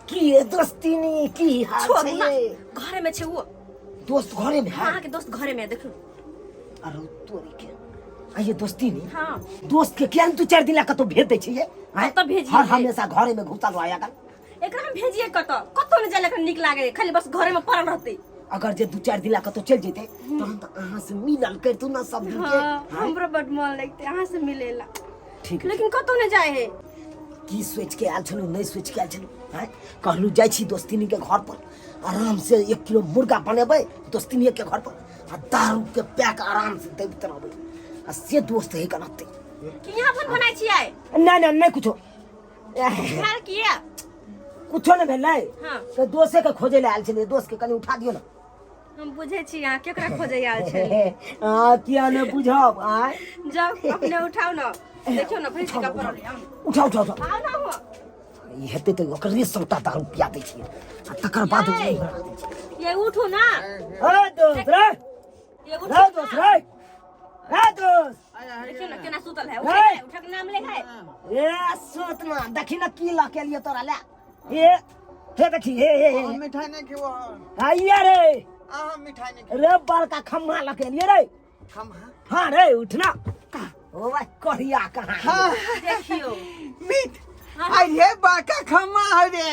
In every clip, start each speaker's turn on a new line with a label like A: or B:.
A: की ये दोस्तीनी की हाल
B: छोड़ू
A: छै
B: ना
A: ये?
B: घरे में छै वो।
A: दोस्त घरे में है?
B: हाँ, अहाँके दोस्त घरे में है, देखू।
A: अरे तोरी के आइए दोस्ती नहीं।
B: हाँ।
A: दोस्त के किया तू 4 दिन ला कतौ भेज दै छियै? आँय?
B: कतऽ भेजिए?
A: हर हमेशा घरे में घुसल रहया कर।
B: एकरा हम भेजिए कतऽ? कतौ नहि जाय नीक लागे, खाली बस घरे में पड़ल रहतै।
A: अगर जे 2-4 दिन ला कतौ चलि जेतै तहन तऽ अहाँ से मिलल करतू ना सब दिन के।
B: हाँ, हमरो बड मन लगतै अहाँ से मिलेला।
A: ठीक है।
B: लेकिन कतौ नहि जाए है।
A: की सोच के आयल छलहुँ, नहि सोच के आयल छलहुँ? आँय, कहलहुँ जाइ छी दोस्तिनी के घर पर, आराम से 1 किलो मुर्गा बनेबै दोस्तिनी के घर पर आ दारू के पैक आराम से देबैत रहबै, आ से दोस्त है कनते।
B: की यहाँ अपन बनाइ छियै?
A: नहि नहि नहि, कुछो
B: भेल किया?
A: कुछो नहि भेलै।
B: हाँ।
A: तऽ दोसे के खोजै लए आयल छलियै, दोस्त के कनि उठा दियौ ने।
B: हम बुझै छी अहाँ केकरा खोजै आयल छलियै।
A: आ किया नहि बुझब? आँय,
B: जाउ अपने उठाउ ने, देखियौ ने भैंस का पड़ल है।
A: उठाउ उठाउ उठाउ।
B: आउ ना हो।
A: ई हेतै तऽ ओकरे सबटा दारू पिया दै छियै आ तकर बाद
B: ये। ये उठू ना।
A: अरे दोस्त रे।
B: ये उठू
A: रे दोस्त
B: ना।
A: रे रे दोस्त।
B: देखियौ ने केना सुतल है।
A: रे।
B: उठे उठे के नाम ले है।
A: ए सुत ना, देखी ना की लऽ के लिए तोरा ले। ए हे देखी, हे हे हे।
C: हम मिठाई नहीं खेबो।
A: आइया रे।
C: आ हम मिठाई नहीं खेबो।
A: रे बड़का खम्मा लऽ के लिए रे।
C: हम हाँ।
A: हाँ रे उठना। ओ भाई करिया कहाँ?
C: हाँ।
B: देखियौ।
C: मीट अरे बड़का खम्मा है रे।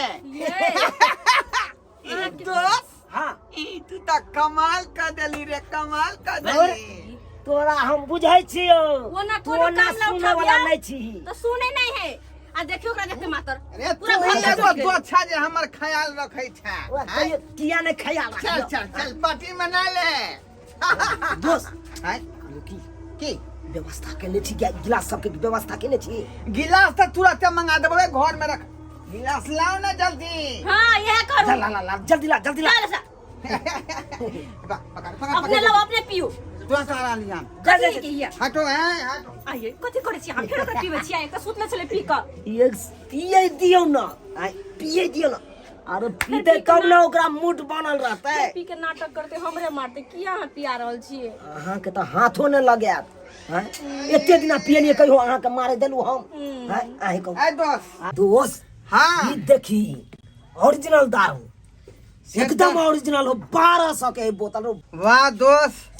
B: ये
C: दोस्त।
A: हाँ।
C: ई तू तऽ कमाल कर देली रे, कमाल कर
A: और
C: देली।
A: तोरा हम बुझै छियौ।
B: ओना
A: तू
B: कोनो
A: ओना
B: काम ला
A: सुनै वाला
B: उठाबियौ।
A: नहि छी।
B: तो सुने नहीं है आ देखियो ओकरा देखते मातर
C: अरे
B: पूरा
C: तू
B: घर
C: ही एगो
B: चलि गेल।
C: दोस्त छा जे हमर ख्याल रखै छा।
A: ओए, कहियो किया नहि ख्याल
C: चल
A: राखियौ?
C: चल चल पार्टी मना ले।
A: दोस्त।
C: आँय?
A: कहलहुँ की
C: की
A: व्यवस्था केने छी? गिलास सबके व्यवस्था केने छी?
C: गिलास तऽ तुरते मंगा देबै, घर में रख। गिलास लाओ ना जल्दी।
B: हाँ यह करू।
A: ला ला ला, जल्दी ला, जल्दी ला।
B: चल सा।
C: पकड़ पकड़।
B: अपने लाओ, अपने पियो।
C: तुरंत आ लिया।
A: जा जा।
B: कथी के हिया?
C: हटो हैं हटो।
B: आइए कथी करै छी हम? फेर ओकरा पीबै छी? एक तऽ सुतले छलै पी कऽ।
A: ये पिए दियौ ना, आँय, पिए दियौ ना। अरे पीते
B: पी के
A: तब ना ओकरा मूड बनल रहतै।
B: पी के नाटक करते, हमरे मारते। किया अहाँ पिया रहल छियै?
A: अहाँके तऽ हाथो नहि लगायत। आँय, एते दिना पियलियै, कहियो अहाँके मारे देलहुँ हम? आँय, अहीं कहू।
C: ए दोस्त।
A: दोस्त।
C: हाँ।
A: ई देखी ओरिजिनल दारू, एकदम ओरिजिनल हो, 1200 के बोतल हो।
C: वाह दोस्त,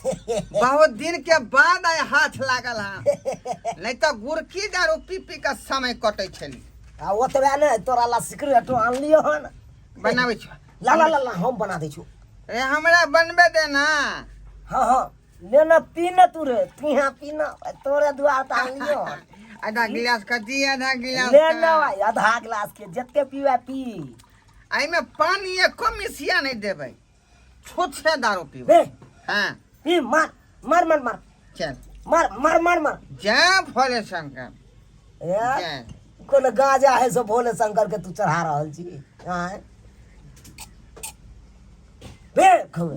C: बहुत दिन के बाद आइ हाथ लागल। हाँ, नहीं तो गुड़की दारू पी पी के समय कटे छली।
A: आ ओतबे ने, तोरा ला सिगरेटो आनलियो हन।
C: बनाबै छो?
A: ला ला ला ला, हम बना दै छु।
C: ए हमरा बनबे दे ना।
A: हाँ हाँ, ले ना, पी ना तू रे, तू यहाँ पी ना, तोरे दुआर तऽ आनलियो हन।
C: आधा गिलास का दी, आधा गिलास
A: ले
C: का।
A: ना भाई, आधा गिलास के जते पीवे पी।
C: एहिमे पानी एको मिसिया नहीं देबै, छुच्छे दारू पीबै।
A: बे।
C: हाँ।
A: पी, मार मार मार मार।
C: चल।
A: मार मार मार मार।
C: जय भोले शंकर।
A: ए,
C: जय।
A: कोनो गांजा है से भोले शंकर के तू चढ़ा रहल छी? आँय बे खबे।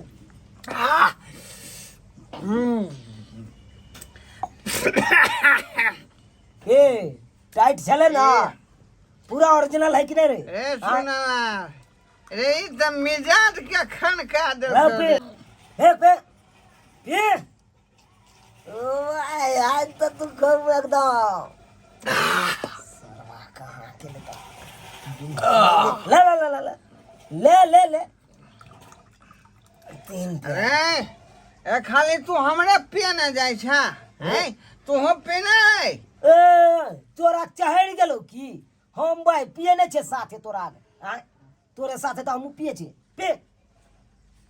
A: ए टाइट छले ना? पूरा ओरिजिनल है कि नहीं रे?
C: रे सुना रे, ई तऽ मिजाज के खनका
A: रे
C: देलकौ
A: पे
C: रे।
A: हे पे पे ओ भाई, आज तो तू खूब एकदम सरवा कहाँ के लेता। ले ले ले ले ले ले ले ले तीन पे।
C: रे ए खाली तू हमरे पियने जाइ छ हैं? तूहो पीने।
A: ए तोरा चढ़ गेलो की? हम भाई पिए नहीं छे साथे तोरा। आँय, तोरे साथे तो हमहूँ पिए छियै। पे,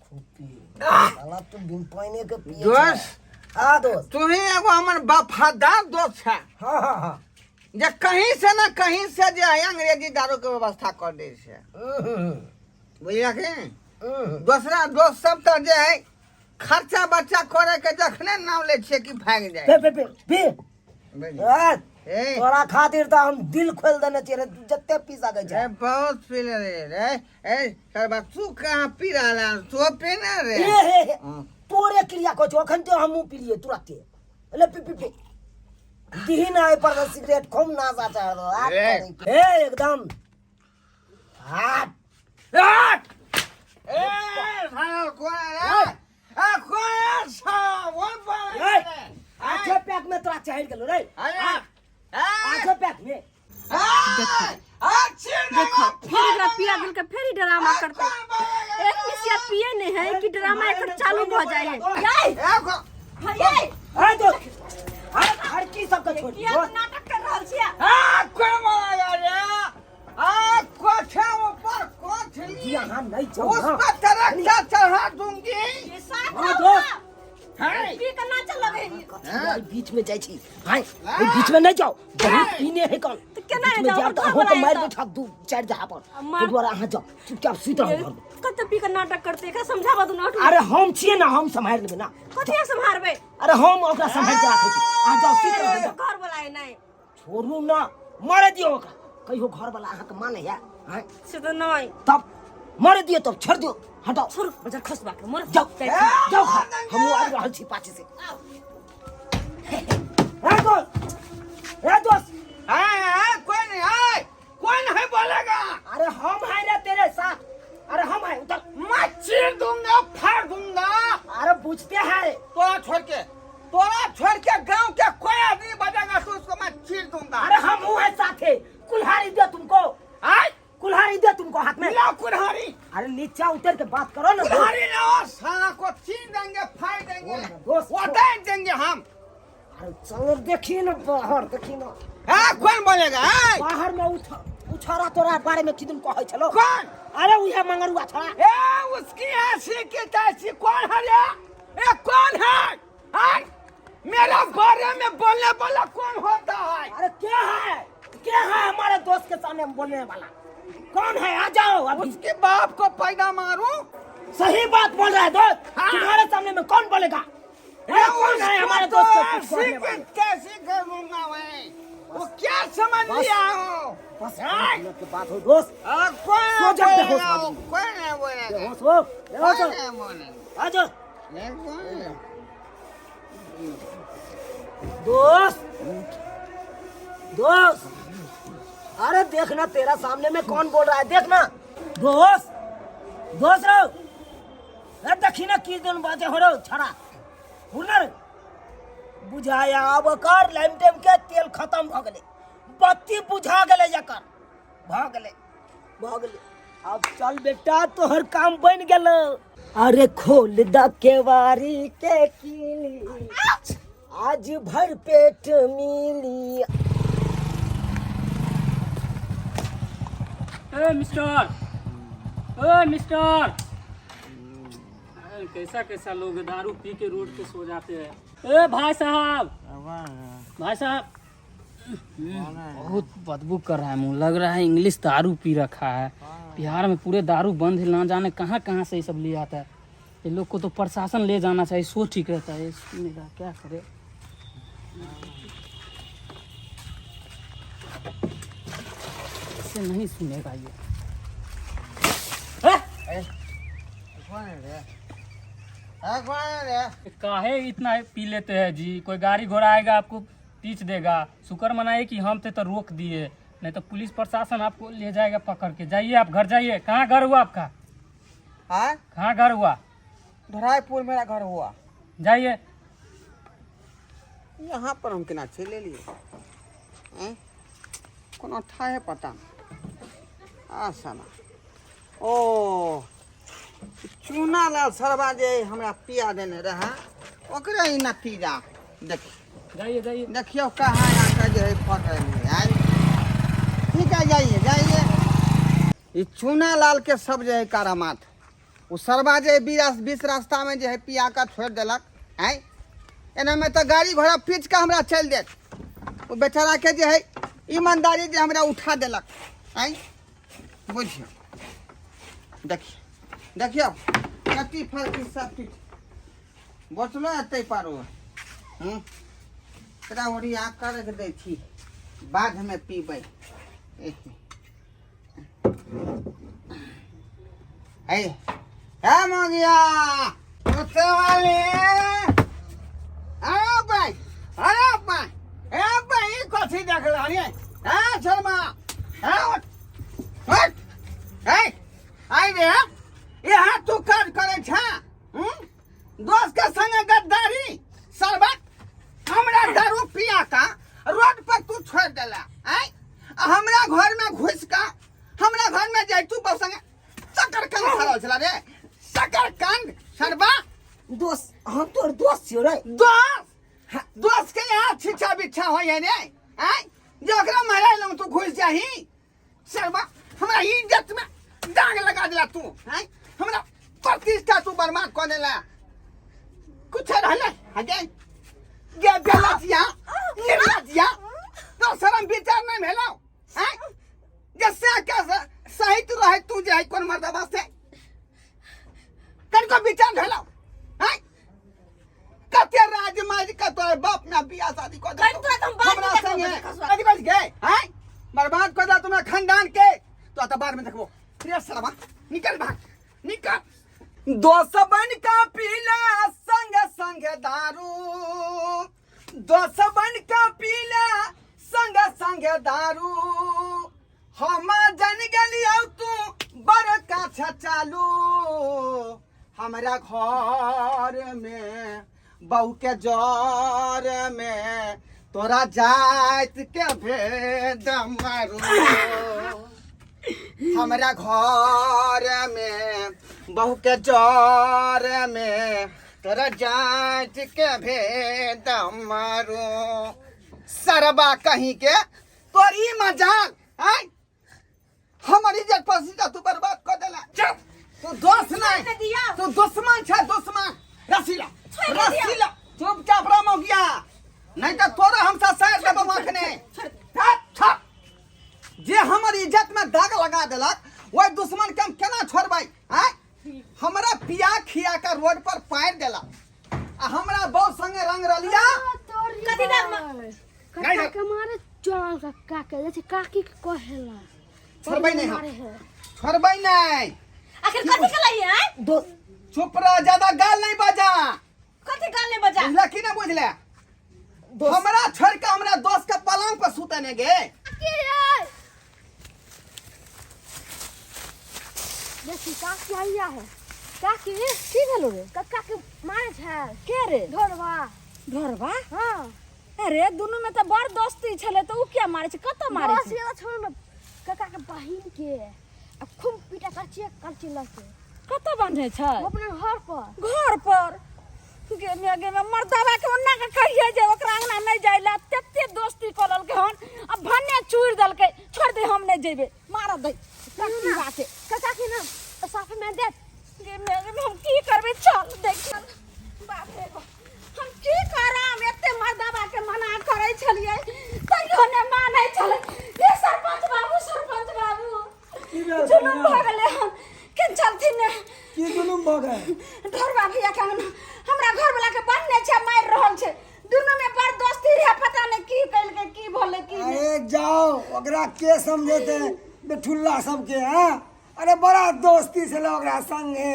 A: खूब पिए साला, तू बिन पानी के पिए छे।
C: दोस्त।
A: हाँ दोस्त।
C: तू ही एगो हमर वफादार दोस्त छ।
A: हाँ हाँ हाँ।
C: जे कहीं से ना कहीं से जे है अंग्रेजी दारू के व्यवस्था कर दै छै, बुझलखिन? दोसरा दोस्त सब तऽ जे है खर्चा बर्चा करे के जखने नाम लै छियै कि भागि जाइ।
A: पे पे पे पे।
C: बुझली?
A: ए,
C: ए,
A: तोरा खातिर तऽ हम दिल खोल देने छियै रे, तू जते पी सकै
C: ए
A: छै।
C: बहुत पी ले रे रे। ए सरबा, तू कहाँ पी रहल है? तू पीने रे।
A: ए हे हे।
C: हाँ।
A: तोरे क्रिया कहै छौ, अखन तो हमहूँ पीलियै तुरते। ले पी पी पी, दीही ना एहि पर से सिगरेट, खूब नाशा चढ़ दो।
C: रे।
A: ए एकदम हाट
C: हट! ए साला कोन रे? ए कोन सा वो पर
A: ए, आठे पैक में तोरा चढ़ गेलो रे।
C: अरे
A: आठे पैक में।
B: देखो, फिर एकरा पिया देलकै। के फेर ई ड्रामा करते। एक मिसिया पिए नहीं है कि ड्रामा एकर चालू भ जाए है। याई
C: एगो
B: हाँ, याई
A: ए दोस्त, अरे लड़की सबके छोड़
B: किया
A: दोस्त।
B: नाटक कर रहल छियै?
C: आ कोई बोलेगा रे? आ कोठे ऊपर कोठली
A: जी अहाँ नहीं जाओ
C: उस
A: ना।
C: पर ट्रैक्टर चढ़ा दूंगी।
B: ये साथ
A: हाँ,
B: रहू
A: दोस्त।
B: ना।
C: है
B: पी के नाचऽ लगै है।
A: कथी बीच में जाइ छी हाय, एहि बीच में नहीं जाओ, बहुत पीने है कल।
B: तऽ केना
A: बीच में
B: जाउ?
A: जायब तऽ
B: घर
A: अहूँके
B: वाला
A: मारि
B: एतऽ।
A: देत दू चारि जगह पर।
B: मार-
A: ताहि दुआरे अहाँ जाउ, चुपचाप सुति रहू घरमे।
B: कते पी के नाटक करते, एकरा समझाबऽ दू ना।
A: अरे हम छियै ना, हम सम्हारि लेबै ना।
B: कथी सम्हारबै?
A: अरे हम ओकरा सम्हारि के राखै छी, अहाँ जाउ सुति रहू, जाउ।
B: घर वाला है नहीं।
A: छोड़ू ना, मारे दियौ ओकरा। कहियो घर वाला अहाँके मानै है आँय?
B: से तऽ नहीं।
A: तब मारे दियौ, तब छोड़ दियौ, हटाओ।
B: छोड़, बजार खसबा के मर
A: जाओ जाओ घर, हमहूँ आबि रहल छी पाछे से। ए दोस्त, ए दोस्त।
C: है है कोई नहीं है, कोई नहीं बोलेगा।
A: अरे हम हैं ना तेरे साथ, अरे हम हैं, उतर।
C: मैं चीर दूंगा, फाड़ दूंगा।
A: अरे पूछते हैं।
C: तोरा छोड़ के, तोरा छोड़ के गांव के कोई आदमी बजेगा तो उसको मैं चीर दूंगा।
A: अरे हम हूँ हैं साथे, कुल्हाड़ी दे तुमको।
C: आय?
A: कुल्हाड़ी दे तुमको हाथ में।
C: लाओ कुल्हाड़ी।
A: अरे नीचा उतर के बात करो ना।
C: कुल्हाड़ी लाओ, साला को चीर देंगे, फाड़ देंगे,
A: दोस्त।
C: उतार देंगे हम।
A: अरे चलो देखी ना बाहर, देखी ना।
C: हाँ, कौन बोलेगा? आय?
A: बाहर में उठ उछारा तोरा बारे में किदन कहै छलो।
C: कौन?
A: अरे उहे मंगरुआ छड़ा।
C: ए उसकी ऐसी की तैसी। कौन है रे? ए कौन है? आय? मेरा बारे में बोलने वाला कौन होता है?
A: अरे क्या है, क्या है हमारे दोस्त के सामने बोलने वाला कौन है? आ जाओ अभी।
C: उसके बाप को पैदा मारूं।
A: सही बात बोल रहा है दोस्त।
C: हाँ।
A: तुम्हारे सामने में कौन बोलेगा? अरे कौन है हमारे दोस्त को कुछ
C: ऐसी
A: बोलने
C: की
A: वाला?
C: तैसी कर दूंगा मैं। वो क्या समझ
A: बस।
C: लिया हो?
A: बस
C: आय।
A: मिनट के बात हो दोस्त।
C: आ, कौन
A: सो जा,
C: बोलेगा?
A: बेहोश आदमी।
C: कौन नहीं बोलेगा?
A: बेहोश हो, बेहोश
C: कौन
A: हो।
C: नहीं बोलेगा?
A: आ जाओ
C: ये कौन है?
A: दोस्त, दोस्त, अरे देखना तेरा सामने में कौन बोल रहा है, देखना दोस्त, दोस्त रहो। अरे देखी ना की दिन बाजे हो रहो छड़ा हुनर बुझाया। अब कर लाइम टाइम के तेल खत्म भ गेलै, बत्ती बुझा गेलै, एकर भ गेलै, भ गेलै। अब चल बेटा, तोहर काम बन गेल। अरे खोल द केवारी के कीली, आज भर पेट मिली।
D: ए मिस्टर, ए मिस्टर, अरे कैसा कैसा लोग है, दारू पी के रोड पे सो जाते हैं। ए भाई साहब, भाई साहब, बहुत बदबू कर रहा है मुंह, लग रहा है इंग्लिश दारू पी रखा है। बिहार में पूरे दारू बंद है, ना जाने कहाँ कहाँ से ये सब ले आता है। ये लोग को तो प्रशासन ले जाना चाहिए, सो ठीक रहता है। मेरा क्या करे, ऐसे नहीं सुनेगा ये।
C: कौन है रे? ए, कौन है रे?
D: काहे इतना पी लेते हैं जी? कोई गाड़ी घोड़ा आएगा आपको पीछ देगा। शुक्र मनाइए कि हम थे तो रोक दिए, नहीं तो पुलिस प्रशासन आपको ले जाएगा पकड़ के। जाइए आप घर जाइए। कहाँ घर हुआ आपका?
C: हाँ?
D: कहाँ घर हुआ?
C: धराईपुर मेरा घर हुआ।
D: जाइए।
C: यहाँ पर हम केना चलि एलियै? आँय? कोनो ठाहे पता आ साला। ओ चूना लाल सरबा जे हमरा पिया देने रहे ओकरे ही नतीजा देखी।
D: जाइए जाइए।
C: देखियौ कहाँ आके जे है पकड़लियै। आँय? ठीक है, जाइए जाइए। ई चूना लाल के सब जे है करामात, ओ सरबा जे बीस रास्ता में जे है पिया कऽ छोड़ि देलक। आँय, एनामे तऽ गाड़ी घोड़ा पीच कऽ हमरा चलि देत। ओ बेचारा के जे है ईमानदारी जे हमरा उठा देलक। आँय, बुझियौ, देखियौ देखियौ कति फर्क सब किछु बोतलो एतै पर ओ। एकरा ओरिया कऽ राखि दै छी, बादमे पीबै। है हे मगिया कुत्ते वाले, अरे भाई, अरे भाई, ए भाई, कथी देख रहलियै? हे शर्मा, हे उठ उठ, हे आइ रे, यहाँ तू काज करै छह? दोस्त के संगे गद्दारी सरबत, हमरा दारू पिया का रोड पर तू छोड़ देला। आय, आ हमरा घर में घुस का हमरा घर में जाय तू बस संगे रहल छला रे शकरकंद सरबा
A: दोस्त हम तोर दोस्त छियो रे
C: दोस्त दोस्त के यहाँ छिछा बिछा होय है रे आय जे ओकरा मारे लंग तू घुस जाही सरबा हमरा इज्जत में दाग लगा दिला तू आय हमरा प्रतिष्ठा तू बर्बाद कर देला कुछ रहले हगे गे बेलजिया निर्लजिया तो शरम विचार नहीं भेलो आय जे से के सही तू रहे तू जे है कोन मर्दबा से कनको विचार भेलो आय कते राज माज के तोर बाप में बियाह शादी कर
B: कहीं तोरा तो हम बाद में
C: हमरा
B: देखबो,
C: संगे
B: खसुआ।
C: कथी बच गए हैं बर्बाद कर दिया तुम्हारा खानदान के तो तो बाद में देखबो रे सरवा निकल भाग निकल दोस्त बन का पीला संग संग दारू दोस्त बन का पीला संग संग दारू हम जन गेलियौ तू बड़का चालू हमरा घर में बहू के जर में तोरा जात के भेद मारू हमरा घर में बहू के जर में तोरा जात के भेद मारू सरबा कहीं के तोरी मजाक आय हमर इज्जत पसीजा तू बर्बाद कर देला चल तू दोस्त नहीं
B: छोड़ दिया।
C: तू दुश्मन छे दुश्मन रसीला
B: छोड़ दिया।
C: रसीला चुपचाप रह मौगिया नहीं तो तोरा हमसे सैर देबो मखने जे हमर इज्जत में दाग लगा देलक ओहि दुश्मन के हम केना छोड़बै आय हमरा पिया खिया के रोड पर पारि देलक आ हमरा बहु संगे रंग रलिया
B: कथी दाग में
C: नहीं,
E: कक्का
C: नहीं।
E: के मारे चल कक्का के जैसे काकी के कहेला
C: छोड़बै नहीं हम
E: मारे है
C: छोड़बै नहीं
B: आखिर कथी के लिए हैं
A: दोस्त
C: चुप रह ज्यादा गाल नहीं बजा
B: कथी गाल नहीं बजा
C: बुझला कि नहीं बुझले हमरा छोड़ के हमरा दोस्त के पलंग पर सुते ने गे
E: काकी रे देखी काकी आइया है काकी
B: की भेलो रे
E: कक्का के मारे छै
B: के रे
E: ढोरवा
B: ढोरबा
E: हाँ
B: अरे दुनू में तऽ बड़ दोस्ती छलै तऽ उ किया मारे छै कतऽ मारे
E: बस
B: छै
E: ये छोड़ न कक्का के बहिन के आ खूब पीटा करची करची लके
B: कतऽ बांधे छै
E: वो अपना घर पर
B: घर पर गे मे गे मे मर्दाबा के ओन्ना के कहिए जे ओकरा अंगना नहि जाय ला तते दोस्ती कऽ लेलकै हन आ भन्ने चूरि देलकै छोड़ दे हम नहि जेबै मारऽ दे कक्का के
E: कक्का के ना साफ में दे
B: गे मे गे मे हम की करबै चल देख बाप रे बाप हम की करम एते मर्दाबा के मना करै छलियै तैयो ने मानै छलै हे सरपंच बाबू सरपंच बाबू
A: की भेल
B: जुलुम
A: कन्या?
B: भऽ गेलै हन केन चलथिन ने
A: की जुलुम भऽ गेल
B: ढोरबा भैया के अंगना हमरा घर वाला के बन्ने छै मारि रहल छै दुनू में बड़ दोस्ती रहे पता नहीं की कइलकै की भले की नहि
A: अरे जाओ ओकरा के समझेते बेठुल्ला सबके हैं अरे बड़ा दोस्ती छलै ओकरा संगे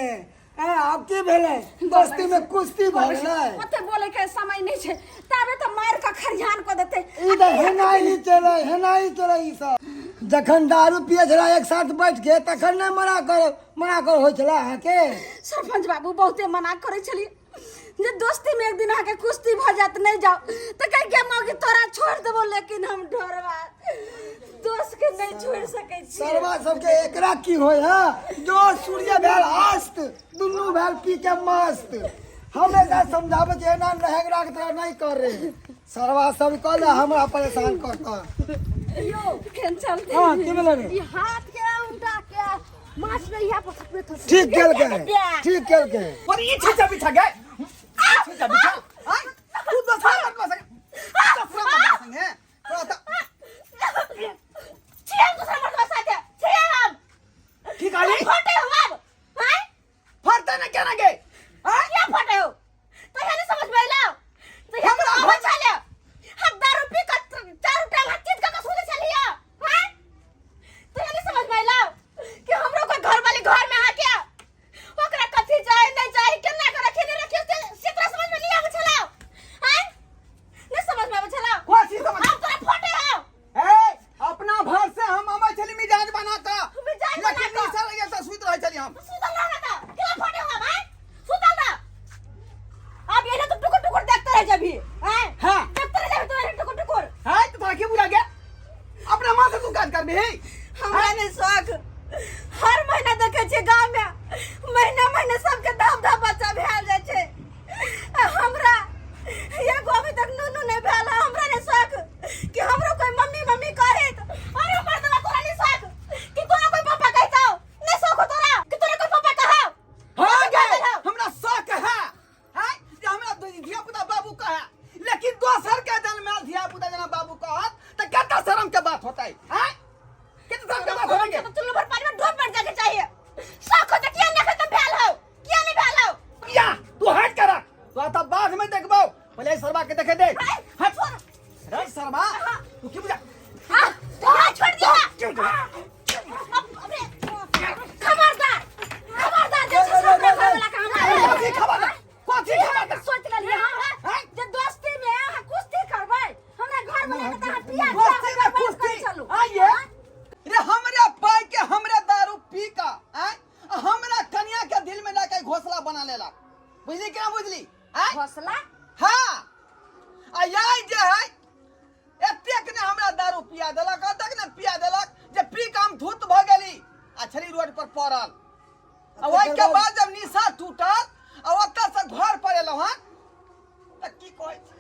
A: हैं आब की भेलै दोस्ती में कुश्ती भऽ गेलै
B: ओते बोले के समय नहीं छै ताबे तऽ मारि के खरिहान कऽ देतै
A: ई तऽ हेनाइ ही चलै हेनाइ चलै ई सब जखन दारू पियै छलै एक साथ बैठ के तखन नहि मना कर मना कर होइ छलै अहाँके
B: सरपंच बाबू बहुते मना करै छलियै जे दोस्ती में एक दिन अहाँके कुश्ती भऽ जायत नहि जाउ तऽ कहि के मौगी तोरा छोड़ि देबो लेकिन हम ढोरबा दोस्त के नहीं छोड़ सकै छी
A: सरवा सबके एकरा की होय है जो सूर्य भेल अस्त दुनू भेल पी के मस्त हम एकरा समझाबै छियै एना रहेगरा के तरह नहीं कर रे सरवा सब कहले हमरा परेशान करता
E: यो
B: केन चलते
A: हाँ की भेलै रे
E: ई हाथ के उल्टा के माछ नहीं यहाँ पर थपड़े थपड़े
A: ठीक केलकै ठीक केलकै
C: और ई छिछा बिछा गए छिछा बिछा आय तू दोसरा मत संगे दोसरा मत संगे तोरा त
B: छियै हम दूसरा मर्दबा साथे छियै हम
C: की कहली
B: फटे हो आब हैं
C: फरते न केना गे आय
B: क्या फटे हो तो नहीं समझ में आइला तो
C: हमरा
B: हमरा छले हम दारू पी के चारू टांग हाथ चीत के सुते छलिया हैं तो नहीं समझ में आइला कि हमरो कोई घर वाली घर में आ क्या ओकरा कथी चाही नहीं चाही केना के रखी नहीं रखी से से तोरा समझ में नहीं आबै छला
C: बना लेलक। बुझली केना बुझली आँय?
B: घोसला?
C: हाँ, आ याय जे है एतेक ने हमरा दारू पिया देलक, एतेक ने पिया देलक जे पी के हम धुत भऽ गेली आ छली रोड पर पड़ल। आ ओहिके बाद जब निशा टूटल आ ओतऽ से घर पर एलहुँ हन तऽ की कहै छी,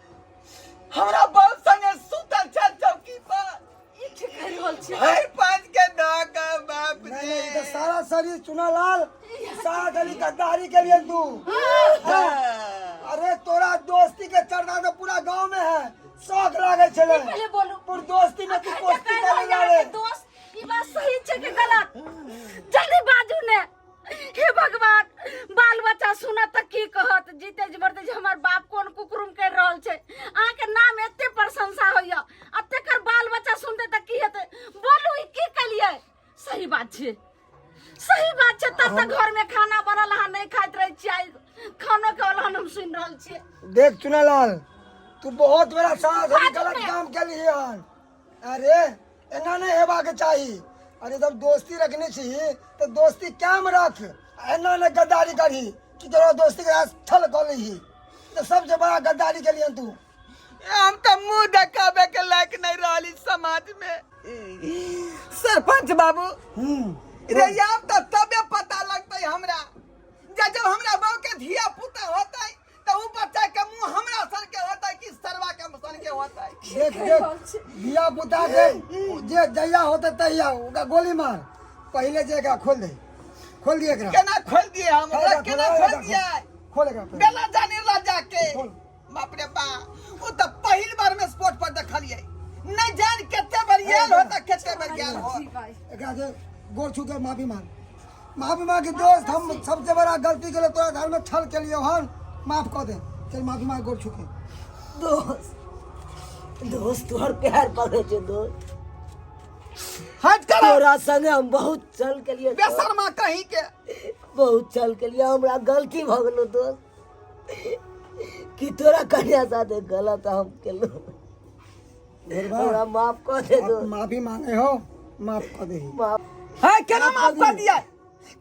C: हमरा बल संगे सुतल छल चौकी पर।
B: ई की कहि रहल छी?
C: भरि पाँच के दऽ के बाप
A: नहीं नहीं,
C: रे।
A: तो सारा शरीर चुना लाल, सारा गली गद्दारी के लिए तू। अरे तोरा दोस्ती के चर्चा तो पूरा गांव में है, शौक लागे छले।
B: पहिले बोलू।
A: पर दोस्ती में तू
B: अखन जे
A: कोस्ती
B: कहि
A: करे
B: रहल
A: लागे।
B: अहाँके दोस्त, ई बात सही छै कि गलत? जल्दी बाजू ने। हे भगवान, बाल बच्चा सुनत तऽ की कहत? जीते जी मरते जी हमर बाप कोन कुकरुम कर रहल छै। अहाँके नाम एते प्रशंसा होइया आ तेकर बाल बच्चा सुनते तऽ की हेतै? बोलू, ई की केलियै? सही बात छै, सही बात छै। तब तक घर में खाना बनल अहाँ नहि खाइत रहै छियै, खानो के अलहन हम सुनि रहल छियै।
A: देख चुनालाल, तू बहुत बड़ा सारा
B: बाजू
A: गलत
B: ने।
A: काम केलियै हन। अरे एना नहीं हेबाक चाही। अरे जब दोस्ती रखने छी तो दोस्ती कायम रख, एना नहीं गद्दारी करही कि तोरा दोस्ती के साथ छल कऽ लीही। तो सबसे बड़ा गद्दारी केलियन तू।
C: हम तो मुंह देखाबे के लायक नहीं रहली समाज में। सरपंच बाबू रे, आब तो तबे पता लगतै हमरा जे जब हमरा बाबू के धिया पुता होतै तो उ बच्चा के मुंह हमरा सन के होतै कि सरवा के सन के होतै।
A: देख देख, धिया पुता के जे जहिया होते तहिया ओकरा गोली मार। पहिले जे एकरा खोल दे, खोल दिए एकरा।
C: केना खोल दिए हम ओकरा?
A: एकरा
C: केना
A: खोल,
C: खोल दिए?
A: खोल एकरा पहिले।
C: बेला जानी लजा के।
A: खोल।
C: बाप रे बा, ओ तो पहिल बार में स्पॉट पर देखलिए, नहीं जान कते बार गेल होता, कते बार गेल हो।
A: एकरा जे गोर छू के माफी मांग, माफी मांग के दोस्त, हम सबसे बड़ा गलती के तोरा घर में छल के लिए हन, माफ कर दे। चल माफी मांग गोर छू के।
F: दोस्त, दोस्त, तोहर प्यार पड़े छे दोस्त।
C: हट कर।
F: तोरा संगे हम बहुत चल के लिए
C: बेशर्मा कहीं के।
F: बहुत चल के लिए हमरा गलती भ गेलो दोस्त, कि तोरा कन्या साथे गलत हम केलहुँ, हमरा माफ कर दे दोस्त।
A: माफी मांगे हो, माफ कर दे।
F: माफ
C: है केना माफ कर दिया?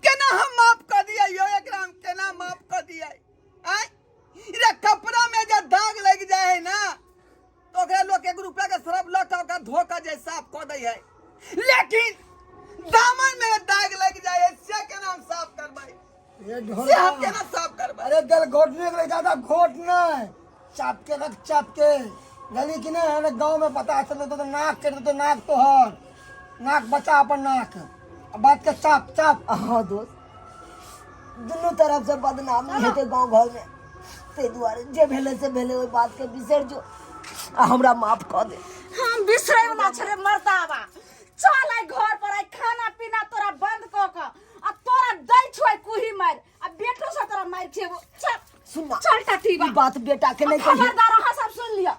C: केना हम माफ कर दिया यो एकरा? हम केना माफ कर दिया? आय रे, कपड़ा में जब दाग लग जाए है ना तो ओकरा लोग एक रुपया के सरफ ल के ओकरा धो के जे साफ कर दै है, लेकिन दामन में दाग लग जाए है से केना हम साफ करबै?
A: ये ढोल
C: से हम केना साफ करबै?
A: अरे दिल घोटने के लिए ज्यादा घोट नहीं, चाप के रख, चाप के गली की नहीं है ना, गांव में पता चले तो नाक कट तो नाक तो हर नाक बचा अपन नाक, अब बात के चाप चाप।
F: हाँ दोस्त, दुनू तरफ से बदनामी हेतै गाँव घर में, ताहि दुआरे जे भेलै से भेलै, ओहि बात के बिसरि जो आ हमरा माफ कऽ दे।
B: हम बिसरै वाला छे रे मर्दाबा। चल आइ घर पर, आइ खाना पीना तोरा बंद कऽ कऽ आ तोरा दै छौ आइ कुही मारि आ बेटो से तोरा मारि खेबो। चल।
F: सुन ना,
B: चल टटीबा।
F: ई बात बेटा के नहीं कहिए।
B: खबरदार, अहाँ सब सुन लिअ,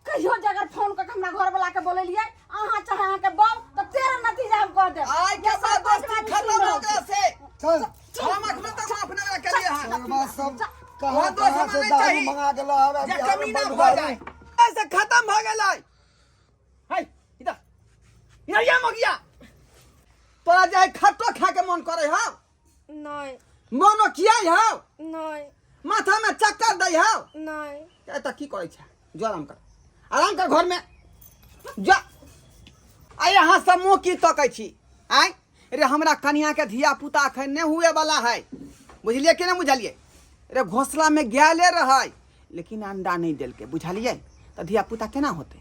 B: कहियो जे अगर फोन कऽ के हमरा घर वाला के बोलेलियै अहाँ चाहे अहाँ के बाप, तऽ तेरा नतीजा हम कऽ देब।
C: आइ के बाद दोस्ती खत्म हो गया से।
A: चल।
C: हम अखनो तक माफ ना करिए हन।
A: ये बात सब कहाँ
C: वहाँ दोस्त
A: कहाँ से
C: हमरा नहीं
A: दारू
C: चाही।
A: मंगा के लावे
C: जे
A: बिहार में
C: कमीना
A: बंद
C: भऽ
A: दारू।
C: जाए ऐसे खत्म भऽ गेलै। है इधर इधर या मगिया, तोरा जाय खट्टो खा के मन करे हौ?
E: नहीं।
C: मनो किया हौ?
E: नहीं।
C: माथा में चक्कर दै हौ?
E: नहीं।
C: ए त की करै छै? जो आराम कर, आराम कर घर में जा। आइ अहाँ सब मुँह की तकै छी? आइ रे, हमरा कनिया के धिया पुता अखन नहि हुए वाला है, बुझलियै कि नहि बुझलियै? रे घोसला में गेले रहै लेकिन अंडा नहि देलकै, बुझलियै? तऽ धिया पुता केना होतै?